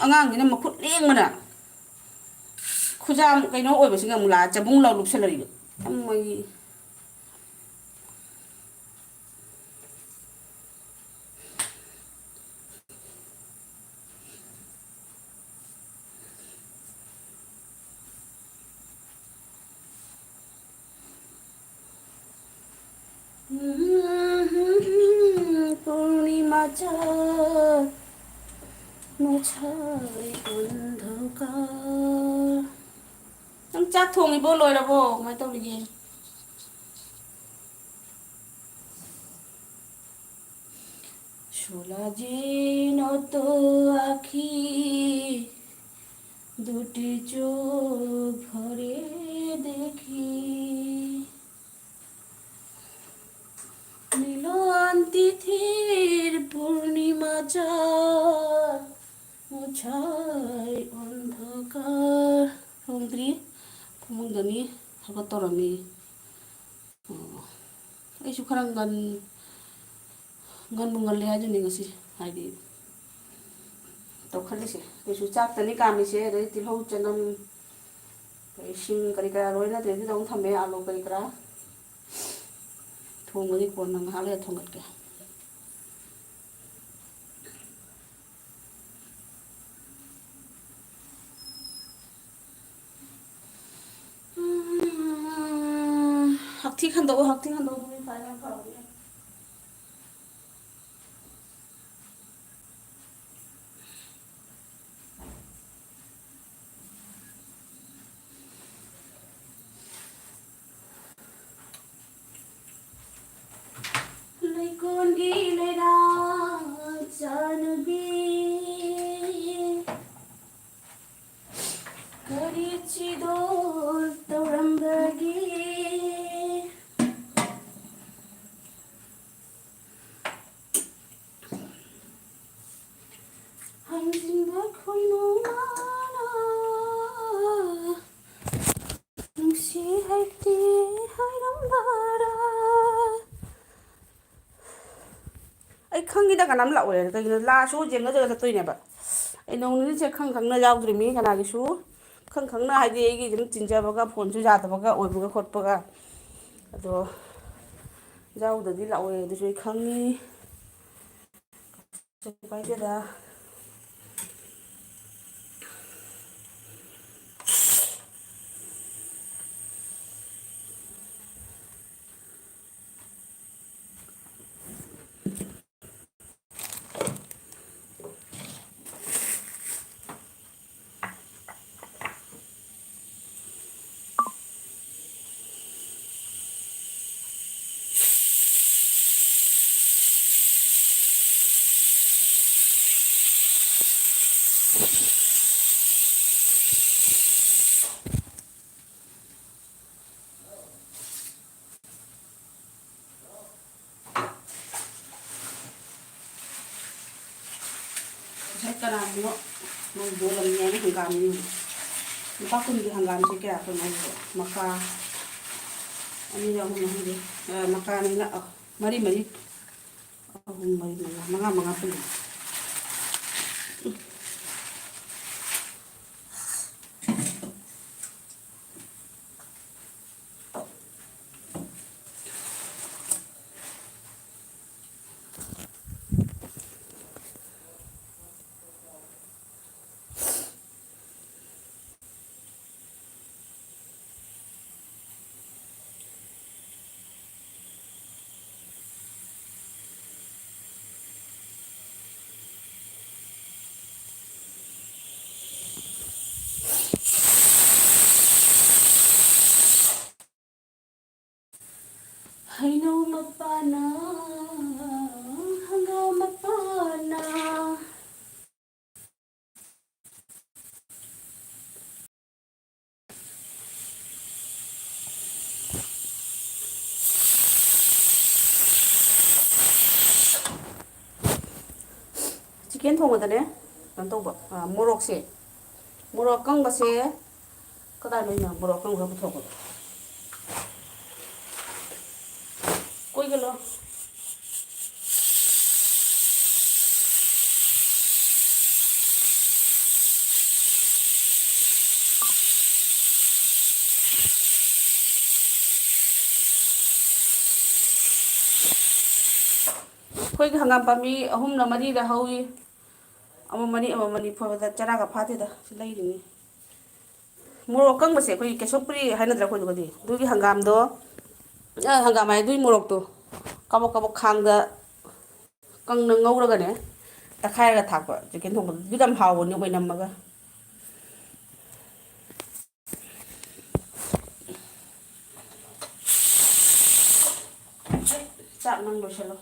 ꯑꯉꯥꯡꯁꯤꯅ ꯃꯈꯨꯠ ꯂꯦꯡꯕꯅ ꯈꯨꯖꯥꯝ ꯀꯩꯅꯣ ꯑꯣꯏꯕꯁꯤꯒ ꯑꯃꯨꯛ ꯂꯥꯛꯑ ꯆꯕꯨꯡ ꯂꯥꯎ ꯂꯨꯞꯁꯜꯂꯛꯏꯕ꯫ ꯌꯥꯝ ꯃꯣꯏꯒꯤ ꯄꯨꯔꯅꯤꯃꯥ ꯆꯥꯛ ꯃꯨꯛꯁꯥꯏ ꯑꯣꯟꯊꯣꯛꯀ꯫ ꯅꯪ ꯆꯥꯛ ꯊꯣꯡꯉꯤꯕꯣ? ꯂꯣꯏꯔꯕꯣ? ꯀꯃꯥꯏꯅ ꯇꯧꯔꯤꯒꯦ? শোলা যেন তো আঁখি দুটি চোখ ভরে দেখি। নীল তিথির পূর্ণিমা চাঁদ ꯃꯨꯛꯁꯥꯏ ꯑꯣꯟꯊꯣꯛꯀ꯫ ꯊꯣꯡꯗ꯭ꯔꯤ꯫ ꯐꯃꯨꯡꯗꯅꯤ꯫ ꯊꯕꯛ ꯇꯧꯔꯝꯃꯤ꯫ ꯑꯣ꯫ ꯑꯩꯁꯨ ꯈꯔ ꯉꯟ-, ꯉꯟꯕꯨ ꯉꯜꯂꯦ ꯍꯥꯏꯗꯨꯅꯤ ꯉꯁꯤ꯫ ꯍꯥꯏꯗꯤ ꯇꯧꯈꯠꯂꯤꯁꯦ꯫ ꯀꯩꯁꯨ ꯆꯥꯛꯇꯅꯤ ꯀꯥꯝꯃꯤꯁꯦ꯫ ꯑꯗꯩ ꯇꯤꯜꯍꯧ, ꯆꯅꯝ, ꯑꯗꯩ ꯁꯤꯡ ꯀꯔꯤ ꯀꯔꯥ ꯂꯣꯏꯅ ꯑꯗꯩꯗꯨꯗ ꯑꯃꯨꯛ ꯊꯝꯃꯦ꯫ ꯑꯥꯂꯨ ꯀꯔꯤ ꯀꯔꯥ꯫ ꯊꯣꯡꯕꯗꯤ ꯀꯣꯟꯅ ꯉꯥꯏꯍꯥꯛ ꯂꯩꯔ ꯊꯣꯡꯒꯠꯀꯦ꯫ ꯎꯝ, ꯍꯛꯊꯤ ꯈꯟꯗꯣꯛꯑꯣ, ꯍꯛꯊꯤ ꯈꯟꯗꯣꯛꯑꯣ, ꯑꯗꯨꯗꯤ ꯐꯔꯦ, ꯌꯥꯝ ꯐꯔꯕꯅꯦ꯫ ꯀꯣꯟꯒꯤ ꯂꯩꯔꯥꯡ ꯆꯥꯟꯅꯕꯤ, ꯀꯔꯤ ꯆꯤꯗꯣꯜ ꯇꯧꯔꯝꯕꯒꯦ? ꯍꯪꯖꯤꯟꯕ ꯈꯣꯏꯃꯨ ꯃꯥꯅ ꯅꯨꯡꯁꯤ ꯍꯥꯏꯗꯦ ꯍꯥꯏꯔꯝꯕꯔꯥ? ꯑꯩ ꯈꯪꯉꯤꯗ ꯀꯅꯥꯝ ꯂꯥꯛꯑꯣꯏꯅ, ꯀꯩꯒꯤꯅꯣ ꯂꯥꯛꯑꯁꯨ ꯌꯦꯡꯅ ꯆꯠꯇꯣꯏꯅꯦꯕ꯫ ꯑꯩ ꯅꯣꯡ ꯅꯤꯅꯤꯁꯦ ꯈꯪ ꯈꯪꯅ ꯌꯥꯎꯗ꯭ꯔꯤꯃꯤ ꯀꯅꯥꯒꯤꯁꯨ, ꯈꯪ ꯈꯪꯅ ꯍꯥꯏꯗꯤ ꯑꯩꯒꯤ ꯑꯗꯨꯝ ꯆꯤꯟꯖꯕꯒ ꯐꯣꯟꯁꯨ ꯌꯥꯗꯕꯒ ꯑꯣꯏꯕꯒ ꯈꯣꯠꯄꯒ꯫ ꯑꯗꯣ ꯌꯥꯎꯗꯗꯤ ꯂꯥꯛꯑꯣꯏ ꯑꯗꯨꯁꯨ ꯑꯩ ꯈꯪꯉꯤ꯫ ꯀꯩꯁꯨ ꯀꯥꯏꯗꯦꯗ꯫ ꯉꯁꯥꯏ ꯀꯅꯥꯒꯤꯅꯣ ꯃꯣꯏ ꯕꯣꯠ ꯑꯃ ꯌꯥꯏꯅ ꯍꯪꯒꯥꯝꯅꯤ꯫ ꯂꯨꯄꯥ ꯀꯨꯟꯒꯤ ꯍꯪꯒꯥꯝꯁꯦ ꯀꯌꯥ ꯀꯩꯅꯣ ꯍꯥꯏꯁꯦ? ꯃꯀꯥ ꯑꯅꯤ ꯑꯍꯨꯝ ꯑꯍꯨꯝ, ꯑ, ꯃꯀꯥ ꯑꯅꯤꯅ, ꯑ, ꯃꯔꯤ ꯃꯔꯤ, ꯑꯍꯨꯝ ꯃꯔꯤ ꯃꯉꯥ, ꯃꯉꯥ ꯃꯉꯥ ꯄꯨꯜꯂꯤ꯫ ꯍꯩꯅꯧ ꯃꯄꯥꯅ ꯆꯤꯀꯦꯟ ꯊꯣꯡꯕꯗꯅꯦ, ꯀꯩꯅꯣ ꯇꯧꯕ, ꯑ, ꯃꯣꯔꯣꯛꯁꯦ, ꯃꯣꯔꯣꯛ ꯑꯀꯪꯕꯁꯦ ꯀꯗꯥꯏꯗ ꯂꯩꯅꯣ? ꯃꯣꯔꯣꯛ ꯑꯀꯪꯕ ꯈꯔ ꯄꯨꯊꯣꯛꯄꯗꯣ꯫ ꯀꯣꯏꯒꯂꯣ꯫ ꯑꯩꯈꯣꯏꯒꯤ ꯍꯪꯒꯥꯝ ꯄꯥꯝꯕꯤ ꯑꯍꯨꯝꯂ ꯃꯔꯤꯔ ꯍꯧꯏ꯫ ꯑꯃꯃꯅꯤ, ꯑꯃꯃꯅꯤ ꯐꯣꯏꯕꯗ ꯆꯔꯥꯒ ꯐꯥꯗꯦꯗ, ꯁꯤ ꯂꯩꯔꯤꯅꯤ꯫ ꯃꯣꯔꯣꯛ ꯑꯀꯪꯕꯁꯦ ꯑꯩꯈꯣꯏꯒꯤ ꯀꯦꯁꯣꯄꯨꯔꯤ ꯍꯥꯏꯅꯗ꯭ꯔꯥ ꯑꯩꯈꯣꯏꯗꯨꯒꯗꯤ? ꯑꯗꯨꯒꯤ ꯍꯪꯒꯥꯝꯗꯣ, ꯑ, ꯍꯪꯒꯥꯝ ꯍꯥꯏ, ꯑꯗꯨꯒꯤ ꯃꯣꯔꯣꯛꯇꯣ ꯀꯕꯛ ꯀꯕꯛ ꯈꯥꯡꯗ ꯀꯪꯅ ꯉꯧꯔꯒꯅꯦ, ꯇꯛꯈꯥꯏꯔꯒ ꯊꯥꯛꯄ ꯆꯤꯀꯦꯟ ꯊꯣꯡꯕꯗꯨ ꯌꯥꯝ ꯍꯥꯎꯕꯅꯤ, ꯑꯣꯏꯅꯝꯃꯒ꯫ ꯆꯥꯛ ꯅꯪ ꯂꯣꯏꯁꯜꯂꯣ꯫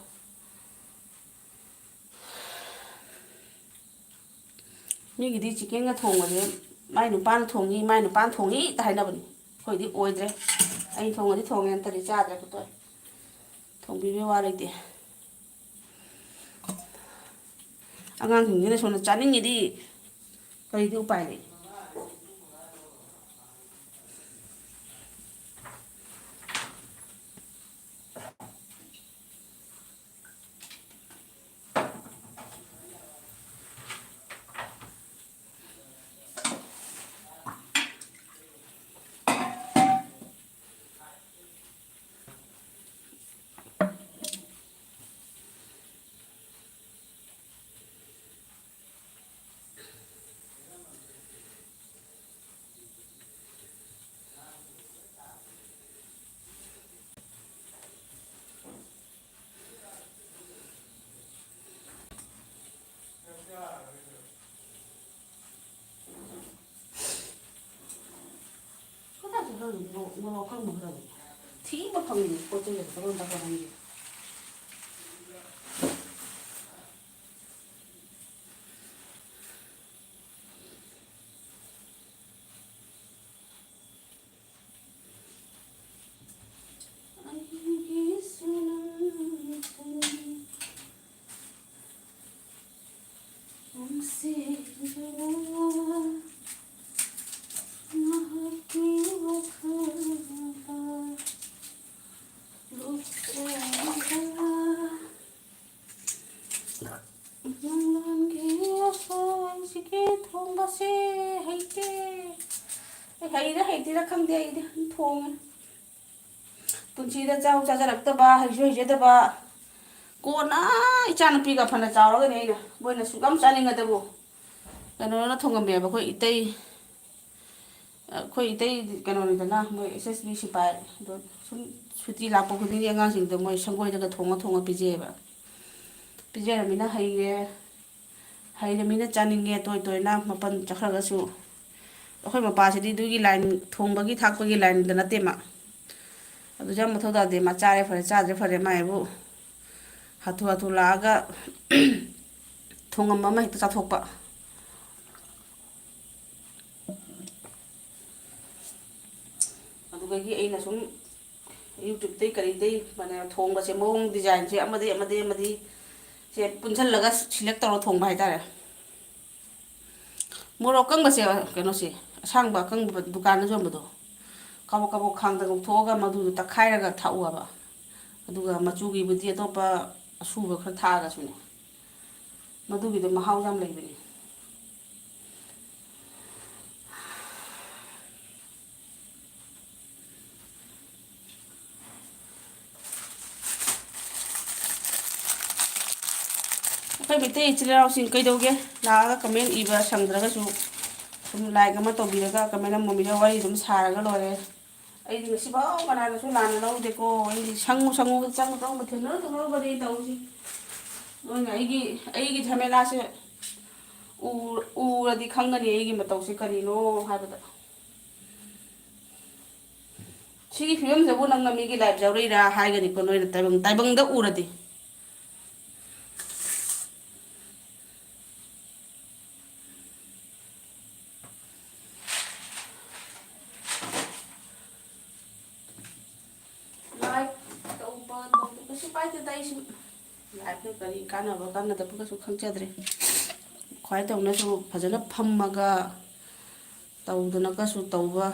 ꯃꯤꯒꯤꯗꯤ ꯆꯤꯀꯦꯟꯒ ꯊꯣꯡꯕꯁꯦ ꯃꯥꯏ ꯅꯨꯄꯥꯅ ꯊꯣꯡꯉꯤ, ꯃꯥꯏ ꯅꯨꯄꯥꯅ ꯊꯣꯡꯉꯤ ꯍꯦꯛꯇ ꯍꯥꯏꯅꯕꯅꯤ꯫ ꯑꯩꯈꯣꯏꯗꯤ ꯑꯣꯏꯗ꯭ꯔꯦ꯫ ꯑꯩ ꯊꯣꯡꯉꯗꯤ ꯊꯣꯡꯉꯦ, ꯅꯠꯇ꯭ꯔꯗꯤ ꯆꯥꯗ꯭ꯔꯦ꯫ ꯑꯩꯈꯣꯏ ꯊꯣꯡꯕꯤꯕꯩ ꯋꯥ ꯂꯩꯇꯦ꯫ ꯑꯉꯥꯡꯁꯤꯡꯁꯤꯅ ꯁꯣꯝꯗ ꯆꯥꯅꯤꯡꯉꯤꯗꯤ ꯀꯔꯤꯗꯤ ꯎꯄꯥꯏ ꯂꯩ? ꯀꯗꯥꯏ ꯆꯠꯈ꯭ꯔꯒꯦ? ꯃꯣꯔꯣꯛ, ꯃꯣꯔꯣꯛ ꯑꯀꯪꯕ ꯈꯔ ꯊꯤꯕ ꯐꯪꯉꯤꯅꯦ, ꯄꯣꯠ ꯆꯩ ꯑꯃ ꯇꯥꯕ ꯈꯪꯗꯦ꯫ ꯑꯩꯒꯤꯁꯨ ꯅꯪ ꯈꯪꯏ꯫ ꯍꯩꯔ ꯍꯩꯇ꯭ꯔꯤꯔ ꯈꯪꯗꯦ, ꯑꯩꯗꯤ ꯑꯗꯨꯝ ꯊꯣꯡꯉꯦ꯫ ꯄꯨꯟꯁꯤꯗ ꯆꯥꯎ ꯆꯥꯖꯔꯛꯇꯕ, ꯍꯩꯁꯨ ꯍꯩꯖꯗꯕ, ꯀꯣꯟꯅ ꯏꯆꯥꯅꯨꯄꯤꯒ ꯐꯅ ꯆꯥꯎꯔꯒꯅꯤ ꯑꯩꯅ, ꯃꯣꯏꯅ ꯁꯨꯛꯌꯥꯝ ꯆꯥꯅꯤꯡꯉꯗꯕꯨ꯫ ꯀꯩꯅꯣꯅ ꯊꯣꯡꯉꯝꯃꯦꯕ, ꯑꯩꯈꯣꯏ ꯏꯇꯩ, ꯑꯩꯈꯣꯏ ꯏꯇꯩ ꯀꯩꯅꯣꯅꯤꯗꯅ, ꯃꯣꯏ ꯑꯦꯁ ꯑꯦꯁ ꯕꯤ ꯁꯤꯄꯥꯏ꯫ ꯑꯗꯣ ꯁꯨꯝ ꯁꯨꯇꯤ ꯂꯥꯛꯄ ꯈꯨꯗꯤꯡꯒꯤ ꯑꯉꯥꯡꯁꯤꯡꯗꯣ ꯃꯣꯏ ꯁꯪꯒꯣꯏꯗꯒ ꯊꯣꯡꯉ ꯊꯣꯡꯉ ꯄꯤꯖꯩꯌꯦꯕ꯫ ꯄꯤꯖꯔꯃꯤꯅ ꯍꯩꯔꯦ, ꯍꯩꯔꯃꯤꯅ ꯆꯥꯅꯤꯡꯉꯦ ꯇꯣꯏ ꯇꯣꯏꯅ꯫ ꯃꯄꯟ ꯆꯠꯈ꯭ꯔꯒꯁꯨ ꯑꯩꯈꯣꯏ ꯃꯄꯥꯁꯤꯗꯤ ꯑꯗꯨꯒꯤ ꯂꯥꯏꯟ, ꯊꯣꯡꯕꯒꯤ ꯊꯥꯛꯄꯒꯤ ꯂꯥꯏꯟꯗ ꯅꯠꯇꯦ ꯃꯥ꯫ ꯑꯗꯨꯁꯨ ꯌꯥꯝ ꯃꯊꯧ ꯇꯥꯗꯦ꯫ ꯃꯥ ꯆꯥꯔꯦ ꯐꯔꯦ, ꯆꯥꯗ꯭ꯔꯦ ꯐꯔꯦ, ꯃꯥ ꯍꯥꯏꯕꯨ ꯍꯥꯊꯨ ꯍꯥꯊꯨ ꯂꯥꯛꯑꯒ ꯊꯣꯡꯉꯝꯕ ꯑꯃ ꯍꯦꯛꯇ ꯆꯥꯊꯣꯛꯄ꯫ ꯑꯗꯨꯗꯒꯤ ꯑꯩꯅ ꯁꯨꯝ YouTube-ꯇꯩ ꯀꯔꯤꯗꯩ, ꯃꯥꯅꯦ, ꯊꯣꯡꯕꯁꯦ ꯃꯑꯣꯡ design-ꯁꯦ ꯑꯃꯗꯤ, ꯑꯃꯗꯤ, ꯑꯃꯗꯤ ꯁꯦ ꯄꯨꯟꯁꯜꯂꯒ select ꯇꯧꯔ ꯊꯣꯡꯕ ꯍꯥꯏꯇꯥꯔꯦ꯫ ꯃꯣꯔꯣꯛ ꯑꯀꯪꯕꯁꯦ, ꯀꯩꯅꯣꯁꯦ, ꯑꯁꯥꯡꯕ ꯑꯀꯪꯕ ꯗꯨꯀꯥꯟꯗ ꯌꯣꯟꯕꯗꯣ, ꯀꯕꯣꯛ ꯀꯕꯣꯛ ꯈꯥꯡꯗ ꯉꯧꯊꯣꯛꯑꯒ ꯃꯗꯨꯗꯣ ꯇꯛꯈꯥꯏꯔꯒ ꯊꯥꯛꯎꯕ꯫ ꯑꯗꯨꯒ ꯃꯆꯨꯒꯤꯕꯨꯗꯤ ꯑꯇꯣꯞꯄ ꯑꯁꯨꯕ ꯈꯔ ꯊꯥꯛꯑꯒꯁꯨꯅꯦ, ꯃꯗꯨꯒꯤꯗꯣ ꯃꯍꯥꯎ ꯌꯥꯝ ꯂꯩꯕꯅꯦ꯫ ꯑꯩꯈꯣꯏ ꯃꯩꯇꯩ ꯏꯆꯤꯜ ꯏꯅꯥꯎꯁꯤꯡ ꯀꯩꯗꯧꯒꯦ? ꯂꯥꯛꯑꯒ comment ꯏꯕ ꯁꯪꯗ꯭ꯔꯒꯁꯨ ꯁꯨꯝ like ꯑꯃ ꯇꯧꯕꯤꯔꯒ, comment ꯑꯃ ꯇꯧꯕꯤꯔꯒ ꯋꯥꯔꯤ ꯑꯗꯨꯝ ꯁꯥꯔꯒ ꯂꯣꯏꯔꯦ꯫ ꯑꯩꯗꯤ ꯉꯁꯤꯐꯥꯎ ꯀꯅꯥꯅꯁꯨ ꯂꯥꯟꯅ ꯂꯧꯗꯦꯀꯣ꯫ ꯑꯩꯗꯤ ꯁꯪꯉꯨ ꯁꯪꯉꯨ ꯆꯪꯉꯨ ꯆꯪꯉꯨ ꯊꯦꯡꯅꯔꯨ ꯊꯦꯡꯅꯔꯨꯕꯅꯦ ꯇꯧꯔꯤꯁꯦ꯫ ꯅꯣꯏꯅ ꯑꯩꯒꯤ, ꯑꯩꯒꯤ ꯖꯃꯦꯂꯥꯁꯦ ꯎ-, ꯎꯔꯗꯤ ꯈꯪꯒꯅꯤ ꯑꯩꯒꯤ ꯃꯇꯧꯁꯦ ꯀꯔꯤꯅꯣ ꯍꯥꯏꯕꯗ꯫ ꯁꯤꯒꯤ ꯐꯤꯕꯝꯁꯤꯕꯨ ꯅꯪꯅ ꯃꯤꯒꯤ live ꯌꯥꯎꯔꯛꯏꯔꯥ ꯍꯥꯏꯒꯅꯤꯀꯣ, ꯅꯣꯏꯅ ꯇꯥꯏꯕꯪ, ꯇꯥꯏꯕꯪꯗ ꯎꯔꯗꯤ꯫ Live ꯇꯧꯕ ꯇꯧꯗꯕ ꯀꯩꯁꯨ ꯀꯥꯏꯗꯦꯗ, ꯑꯩꯁꯨ live-ꯇ ꯀꯔꯤ ꯀꯥꯟꯅꯕ ꯀꯥꯟꯅꯗꯕ ꯀꯩꯁꯨ ꯈꯪꯖꯗ꯭ꯔꯦ꯫ ꯈ꯭ꯋꯥꯏ ꯇꯧꯅꯁꯨ ꯐꯖꯅ ꯐꯝꯃꯒ ꯇꯧꯗꯅꯒꯁꯨ ꯇꯧꯕ꯫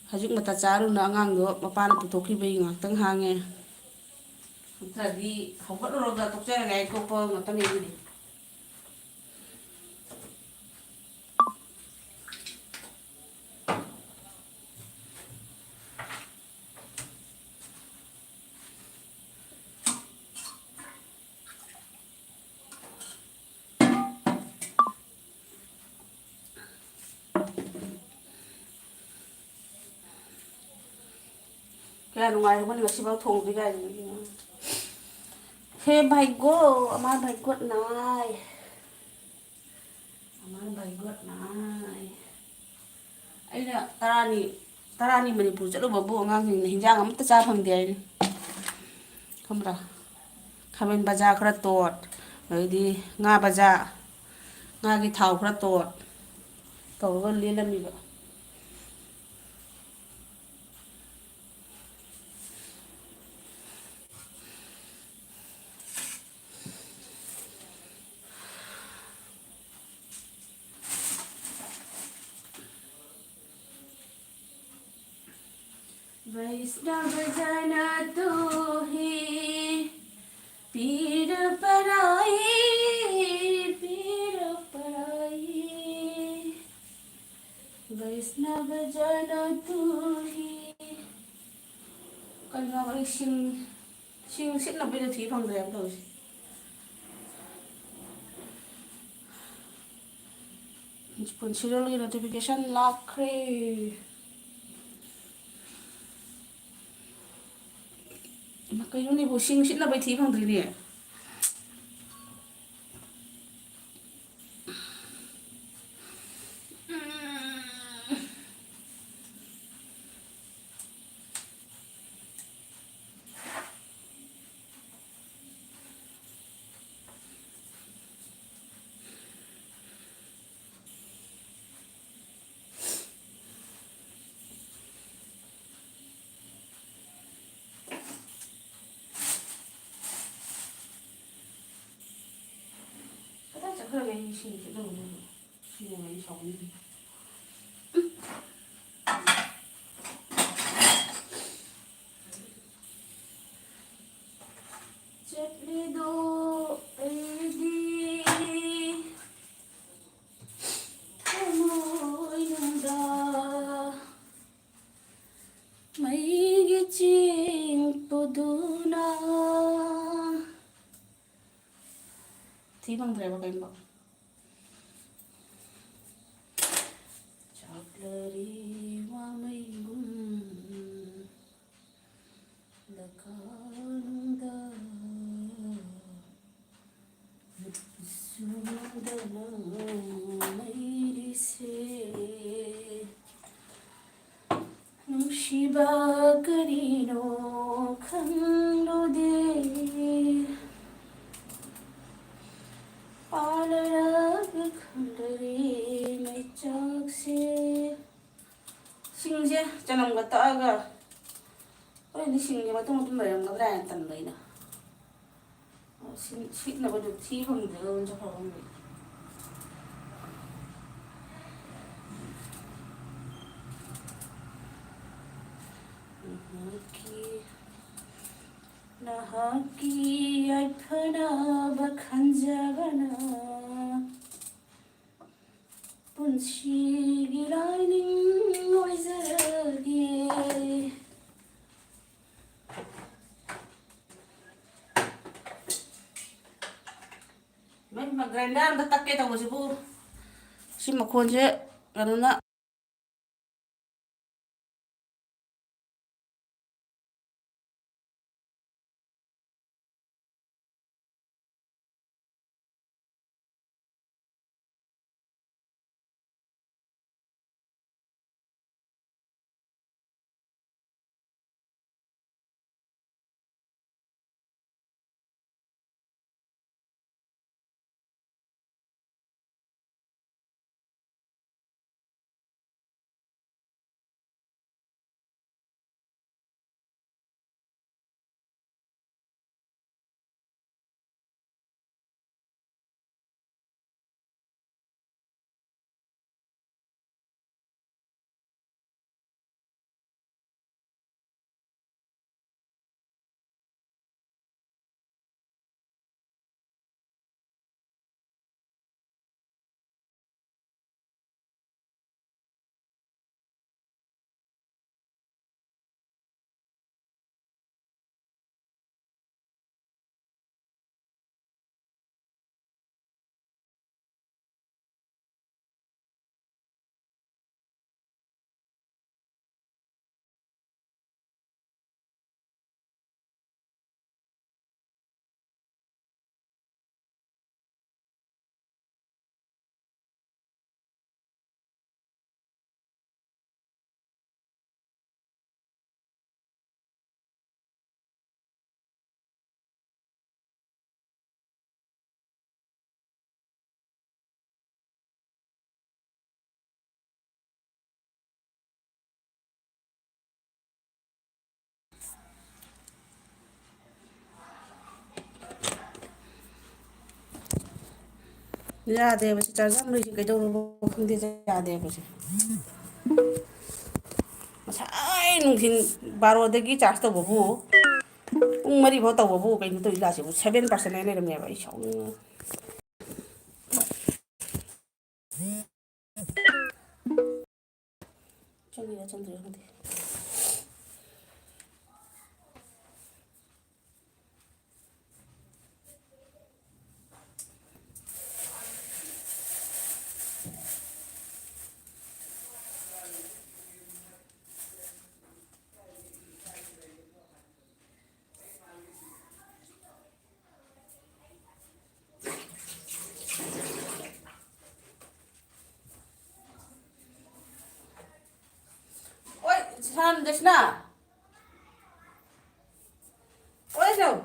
ꯍꯧꯖꯤꯛ ꯃꯇꯥ ꯆꯥꯔꯨꯅ ꯑꯉꯥꯡꯗꯣ ꯃꯄꯥꯅ ꯄꯨꯊꯣꯛꯈꯤꯕꯒꯤ ꯉꯥꯏꯍꯥꯛꯇꯪ ꯍꯥꯡꯉꯦ꯫ ꯅꯠꯇ꯭ꯔꯗꯤ ꯍꯧꯒꯠꯂꯨꯔꯒ ꯇꯣꯛꯆꯔꯒꯦ ꯍꯥꯏ ꯇꯣꯛꯄ ꯉꯥꯛꯇꯅꯦ ꯑꯗꯨꯗꯤ꯫ ꯀꯌꯥ ꯅꯨꯡꯉꯥꯏꯔꯝꯒꯅꯤ ꯉꯁꯤꯐꯥꯎ ꯊꯣꯡꯗ꯭ꯔꯤ ꯀꯥꯏꯅ꯫ ꯍꯦ ꯚꯥꯏꯒꯣ, ꯑꯃꯥ ꯚꯥꯏꯒꯣꯠ ꯅꯥꯏ꯫ ꯑꯃꯥ ꯚꯥꯏꯒꯣꯠ ꯅꯥꯏ꯫ ꯑꯩꯅ ꯇꯔꯥꯅꯤ, ꯇꯔꯥꯅꯤ ꯃꯅꯤꯄꯨꯔ ꯆꯠꯂꯨꯕꯕꯨ ꯑꯉꯥꯡꯁꯤꯡꯅ ꯍꯤꯟꯖꯥꯡ ꯑꯃꯠꯇ ꯆꯥ ꯐꯪꯗꯦ ꯍꯥꯏꯅꯤ꯫ ꯈꯪꯕ꯭ꯔꯥ? ꯈꯥꯃꯦꯟ ꯕꯖꯥ ꯈꯔ ꯇꯣꯠ, ꯑꯗꯩꯗꯤ ꯉꯥ ꯕꯖꯥ, ꯉꯥꯒꯤ ꯊꯥꯎ ꯈꯔ ꯇꯣꯠ ꯇꯧꯔꯒ ꯂꯦꯜꯂꯝꯃꯤꯕ꯫ वैष्णव जन तो ही पीर पराई, पीर पराई। वैष्णव जन तो ही। ꯀꯩꯅꯣ, ꯑꯩ ꯁꯤꯡ, ꯁꯤꯡ ꯁꯤꯠꯅꯕꯩꯗꯣ ꯊꯤ ꯐꯪꯗ꯭ꯔꯦꯕ ꯇꯧꯔꯤꯁꯦ꯫ ꯄꯨꯟꯁꯤꯔꯣꯜꯒꯤ notification ꯂꯥꯛꯈ꯭ꯔꯦ꯫ ꯏꯃꯥ, ꯀꯩꯅꯣꯅꯦꯕꯨ, ꯁꯤꯡ ꯁꯤꯠꯅꯕꯩ ꯊꯤ ꯐꯪꯗ꯭ꯔꯤꯅꯦ꯫ ꯀꯗꯥꯏ ꯆꯠꯈ꯭ꯔꯒꯦ ꯑꯩꯒꯤ ꯁꯤꯡꯁꯦ? ꯁꯤꯅꯦꯕ ꯑꯩ ꯁꯥꯎꯅꯤꯡꯉꯤꯁꯦ꯫ ꯆꯠꯂꯤꯗꯣ ꯑꯩꯗꯤ ꯊꯃꯣꯏꯅꯨꯡꯗ ꯃꯩꯒꯤ ꯆꯤꯡ ꯄꯨꯗꯨꯅ꯫ ꯊꯤ ꯐꯪꯗ꯭ꯔꯦꯕ ꯀꯔꯤꯝꯐꯥꯎ꯫ ꯆꯥꯛꯂꯔꯤ ꯋꯥꯃꯩꯒꯨꯝ꯫ ꯀꯔꯤꯅꯣ ꯈꯪꯂꯨꯗꯦ꯫ ꯄꯥꯜꯂꯔꯒ ꯈꯪꯗꯔꯦ ꯃꯩꯆꯥꯛꯁꯦ꯫ ꯁꯤꯡꯁꯦ ꯆꯅꯝꯒ ꯇꯛꯑꯒ, ꯍꯣꯔꯦꯟꯗꯤ ꯁꯤꯡꯁꯦ ꯃꯇꯨꯝ ꯃꯇꯨꯝ ꯂꯩꯔꯝꯒꯗ꯭ꯔꯥ ꯍꯥꯏꯅ ꯇꯟꯕ ꯑꯩꯅ꯫ ꯁꯤꯠꯅꯕꯗꯨ ꯊꯤ ꯐꯪꯗ꯭ꯔꯦ, ꯑꯗꯨꯝ ꯆꯠꯈ꯭ꯔꯕ ꯈꯪꯗꯦ꯫ ꯅꯍꯥꯛꯀꯤ, ꯅꯍꯥꯛꯀꯤ ꯌꯥꯏꯐꯅꯕ ꯈꯟꯖꯕꯅ ꯄꯨꯟꯁꯤꯒꯤ ꯂꯥꯏꯅꯤꯡ ꯑꯣꯏꯖꯔꯒꯦ꯫ ꯏꯃꯥ, ꯏꯃꯥ, grinder ꯑꯝꯇ ꯇꯛꯀꯦ ꯇꯧꯕꯁꯤꯕꯨ꯫ ꯁꯤ ꯃꯈꯣꯟꯁꯦ ꯀꯩꯅꯣꯅ ꯌꯥꯗꯦꯕ ꯁꯤ ꯆꯥꯔꯖꯔ ꯃꯩꯁꯦ ꯀꯩꯗꯧꯔꯕꯣ ꯈꯪꯗꯦ, ꯌꯥꯗꯦꯕ ꯁꯤ꯫ ꯉꯁꯥꯏ ꯅꯨꯡꯊꯤꯜ ꯕꯥꯔꯣꯗꯒꯤ ꯆꯥꯔꯖ ꯇꯧꯕꯕꯨ ꯄꯨꯡ ꯃꯔꯤ ꯐꯥꯎ ꯇꯧꯕꯕꯨ ꯀꯩꯅꯣ ꯇꯧꯔꯤ ꯂꯥꯛꯁꯤꯕꯨ seven percent ꯍꯥꯏ ꯂꯩꯔꯝꯃꯦꯕ꯫ ꯑꯩ ꯁꯥꯎꯅꯤꯡꯉꯦ꯫ ꯆꯪꯉꯤꯔꯥ ꯆꯪꯗ꯭ꯔꯤꯔꯥ ꯈꯪꯗꯦ꯫ ꯑꯣꯏ, ꯁꯥꯟ ꯗꯁꯅꯥ꯫ ꯑꯣꯏ ꯁꯧ꯫